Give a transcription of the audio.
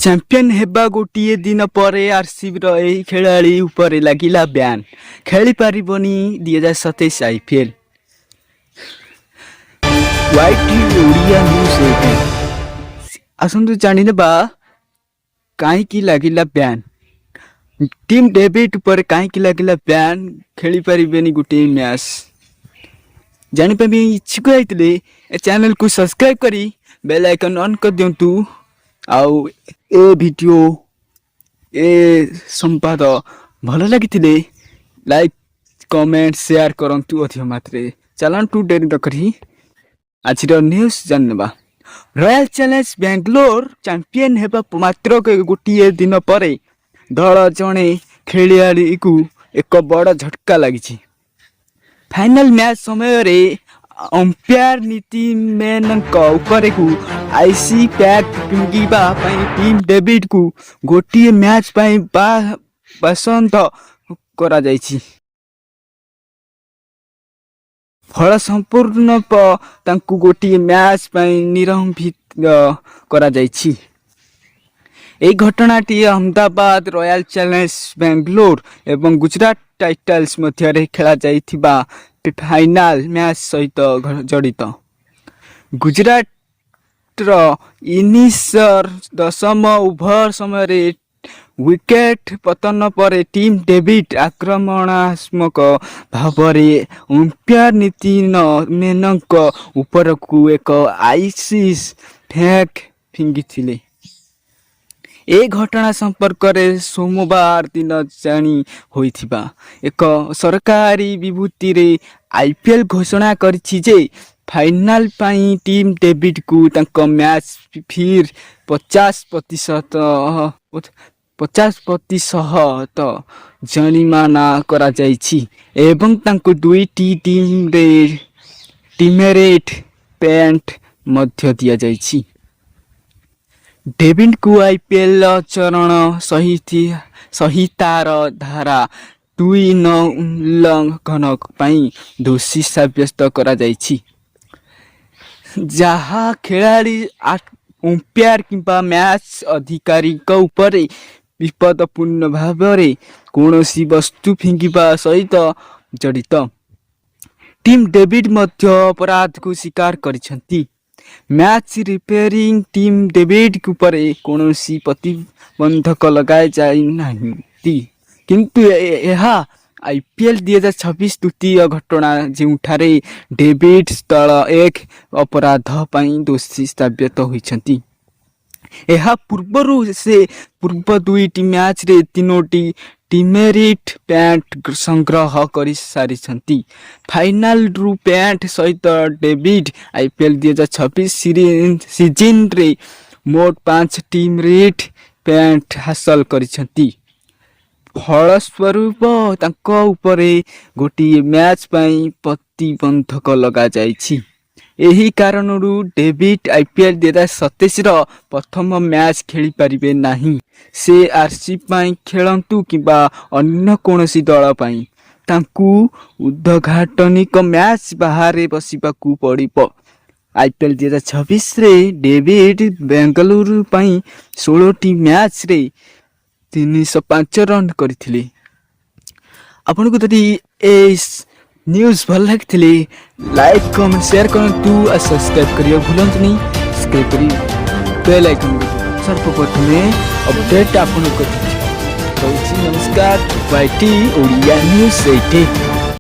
Champion ହେବା ଗୋଟିଏ ଦିନ ପରେ ଆରସିବିର ଏହି ଖେଳାଳି ଉପରେ ଲାଗିଲା ବ୍ୟାନ୍, ଖେଳିପାରିବନି 2027 ଆଇପିଏଲ୍। ୱାଇଟି ଓଡ଼ିଆ ନ୍ୟୁଜ୍ 18। ଆସନ୍ତୁ ଜାଣିନେବା କାହିଁକି ଲାଗିଲା ବ୍ୟାନ୍, ଟିମ୍ ଡେଭିଡ୍ ଉପରେ କାହିଁକି ଲାଗିଲା ବ୍ୟାନ୍, ଖେଳିପାରିବେନି ଗୋଟିଏ ମ୍ୟାଚ୍। ଜାଣିବା ପାଇଁ ଇଚ୍ଛୁକ ହେଇଥିଲେ ଏ ଚ୍ୟାନେଲକୁ ସବସ୍କ୍ରାଇବ୍ କରି ବେଲ୍ ଆଇକନ୍ ଅନ୍ କରିଦିଅନ୍ତୁ। ଆଉ ଏ ଭିଡ଼ିଓ, ଏ ସମ୍ବାଦ ଭଲ ଲାଗିଥିଲେ ଲାଇକ୍, କମେଣ୍ଟ, ସେୟାର କରନ୍ତୁ ଅଧିକ ମାତ୍ରାରେ। ଚାଲନ୍ତୁ, ଡେରି ନକରି ଆଜିର ନ୍ୟୁଜ୍ ଜାଣିନେବା। ରୟାଲ ଚ୍ୟାଲେଞ୍ଜ ବାଙ୍ଗାଲୋର ଚାମ୍ପିୟନ ହେବା ମାତ୍ର ଗୋଟିଏ ଦିନ ପରେ ଦଳ ଜଣେ ଖେଳାଳିକୁ ଏକ ବଡ଼ ଝଟକା ଲାଗିଛି। ଫାଇନାଲ ମ୍ୟାଚ୍ ସମୟରେ ଅମ୍ପାୟାର ନୀତିନ ମେନଙ୍କ ଉପରକୁ ଆଇସ୍ ପ୍ୟାକ୍ ଫିଙ୍ଗିବା ପାଇଁ ଟିମ୍ ଡେଭିଡ୍କୁ ଗୋଟିଏ ମ୍ୟାଚ୍ ପାଇଁ ବାସନ୍ଦ କରାଯାଇଛି। ଫଳ ସମ୍ପୂର୍ଣ୍ଣ ତାଙ୍କୁ ଗୋଟିଏ ମ୍ୟାଚ୍ ପାଇଁ ନିଲମ୍ବିତ କରାଯାଇଛି। ଏହି ଘଟଣାଟି ଅହମ୍ମଦାବାଦ ରୟାଲ ଚ୍ୟାଲେଞ୍ଜ ବାଙ୍ଗାଲୋର ଏବଂ ଗୁଜରାଟ ଟାଇଟାନ୍ସ ମଧ୍ୟରେ ଖେଳାଯାଇଥିବା ଫାଇନାଲ ମ୍ୟାଚ୍ ସହିତ ଜଡ଼ିତ। ଗୁଜରାଟର ଇନିଂସର 10ମ ଓଭର ସମୟରେ ୱିକେଟ୍ ପତନ ପରେ ଟିମ୍ ଡେଭିଡ୍ ଆକ୍ରମଣାତ୍ମକ ଭାବରେ ଅମ୍ପାୟାର ନୀତିନ ମେନଙ୍କ ଉପରକୁ ଏକ ଆଇସ୍ ପ୍ୟାକ୍ ଫିଙ୍ଗିଥିଲେ। ଏ ଘଟଣା ସମ୍ପର୍କରେ ସୋମବାର ଦିନ ଜାରି ହୋଇଥିବା ଏକ ସରକାରୀ ବିବୃତ୍ତିରେ ଆଇପିଏଲ୍ ଘୋଷଣା କରିଛି ଯେ ଫାଇନାଲ ପାଇଁ ଟିମ୍ ଡେଭିଡ୍କୁ ତାଙ୍କ ମ୍ୟାଚ୍ ଫିର 50% ଜରିମାନା କରାଯାଇଛି ଏବଂ ତାଙ୍କୁ ଦୁଇଟି ଡିମେରିଟ୍ ପଏଣ୍ଟ ମଧ୍ୟ ଦିଆଯାଇଛି। ଡେଭିଡ୍ଙ୍କୁ ଆଇପିଏଲ୍ ଆଚରଣ ସଂହିତାର ଧାରା 2(9) ଉଲ୍ଲଂଘନ ପାଇଁ ଦୋଷୀ ସାବ୍ୟସ୍ତ କରାଯାଇଛି, ଯାହା ଖେଳାଳି, ଅମ୍ପାୟାର କିମ୍ବା ମ୍ୟାଚ୍ ଅଧିକାରୀଙ୍କ ଉପରେ ବିପଦପୂର୍ଣ୍ଣ ଭାବରେ କୌଣସି ବସ୍ତୁ ଫିଙ୍ଗିବା ସହିତ ଜଡ଼ିତ। ଟିମ୍ ଡେଭିଡ୍ ମଧ୍ୟ ଅପରାଧକୁ ସ୍ୱୀକାର କରିଛନ୍ତି। ମ୍ୟାଚ୍ ରେଫେରି ଟିମ୍ ଡେଭିଡ୍ ଉପରେ କୌଣସି ପ୍ରତିବନ୍ଧକ ଲଗାଯାଇନାହାନ୍ତି, କିନ୍ତୁ ଏହା ଆଇପିଏଲ୍ 2026 ତୃତୀୟ ଘଟଣା ଯେଉଁଠାରେ ଡେଭିଡ୍ ଦଳ ଏକ ଅପରାଧ ପାଇଁ ଦୋଷୀ ସାବ୍ୟସ୍ତ ହୋଇଛନ୍ତି। ଏହା ପୂର୍ବରୁ ସେ ପୂର୍ବ ଦୁଇଟି ମ୍ୟାଚ୍ରେ ତିନୋଟି ଡିମେରିଟ୍ ପଏଣ୍ଟ ସଂଗ୍ରହ କରିସାରିଛନ୍ତି। ଫାଇନାଲରୁ ପଏଣ୍ଟ ସହିତ ଡେଭିଡ୍ ଆଇପିଏଲ୍ 2026 ସିଜିନରେ ମୋଟ ପାଞ୍ଚ ଡିମେରିଟ୍ ପଏଣ୍ଟ ହାସଲ କରିଛନ୍ତି। ଫଳସ୍ୱରୂପ ତାଙ୍କ ଉପରେ ଗୋଟିଏ ମ୍ୟାଚ୍ ପାଇଁ ପ୍ରତିବନ୍ଧକ ଲଗାଯାଇଛି। ଏହି କାରଣରୁ ଡେଭିଡ୍ ଆଇପିଏଲ୍ 2027ର ପ୍ରଥମ ମ୍ୟାଚ୍ ଖେଳିପାରିବେ ନାହିଁ। ସେ ଆରସିବି ପାଇଁ ଖେଳନ୍ତୁ କିମ୍ବା ଅନ୍ୟ କୌଣସି ଦଳ ପାଇଁ, ତାଙ୍କୁ ଉଦ୍ଘାଟନୀ ମ୍ୟାଚ୍ ବାହାରେ ବସିବାକୁ ପଡ଼ିବ। ଆଇପିଏଲ୍ 2026ରେ ଡେଭିଡ୍ ବେଙ୍ଗାଲୁରୁ ପାଇଁ 16ଟି ମ୍ୟାଚ୍ରେ 305 ରନ୍ କରିଥିଲେ। ଆପଣଙ୍କୁ ଯଦି ଏ ନ୍ୟୁଜ୍ ଭଲ ଲାଗିଥିଲେ ଲାଇକ୍, କମେଣ୍ଟ, ସେୟାର କରନ୍ତୁ ଆଉ ସବସ୍କ୍ରାଇବ୍ କରିବାକୁ ଭୁଲନ୍ତୁନି। ସବସ୍କ୍ରାଇବ୍ କରି ବେଲ୍ ଆଇକନ୍ ସର୍ବପ୍ରଥମେ ଅପଡେଟ୍ ଆପଣଙ୍କ ରହୁଛି। ନମସ୍କାର, ୱାଇଟି ଓଡ଼ିଆ ନ୍ୟୁଜ୍ 18।